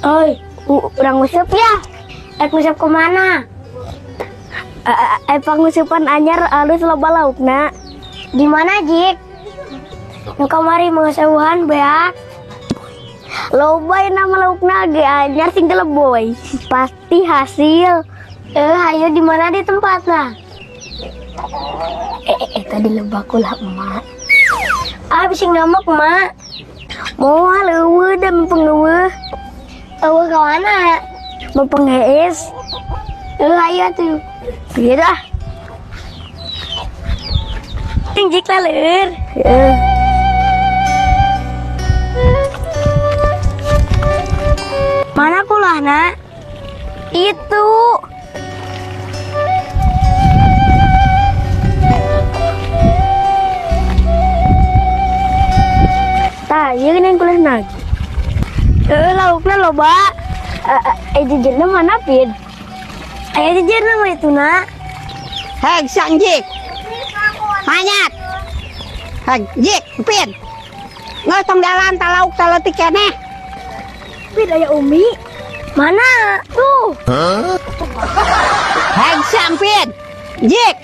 Oi, urang nguseup ya. Ek nguseup kemana? Pangusupan anyar alus loba laukna. Di mana, Jik? Nu kamari mangsabuhan beak. Loba nama laukna ge anyar sing teleboy. Pasti hasil. Hayo di mana di tempatna? Tadi lebak lah emak. Ah, bisa ngamuk emak. Moal eueuh da mempeng eueuh. Eueuh ka mana? Mempeng hees. Hayo tuh. Biar ah. Jik lah leur. Heeh. Mana kulahna? Itu. Tah, ieu geuning kulahna. Laukna loba. Jejerna mana, Pin? Aya jejerna mah itu, nak. Heg sang Jik. Hanyat. Heg Jik, Pin. Nggak tong dalan talauk taleutik keneh. Pin aya Umi. Mana? Tuh. Heg sang Pin. Jik.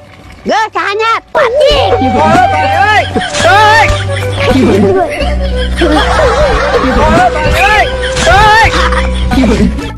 Geus kahanyat. Jik. Oi! Oi! Oi!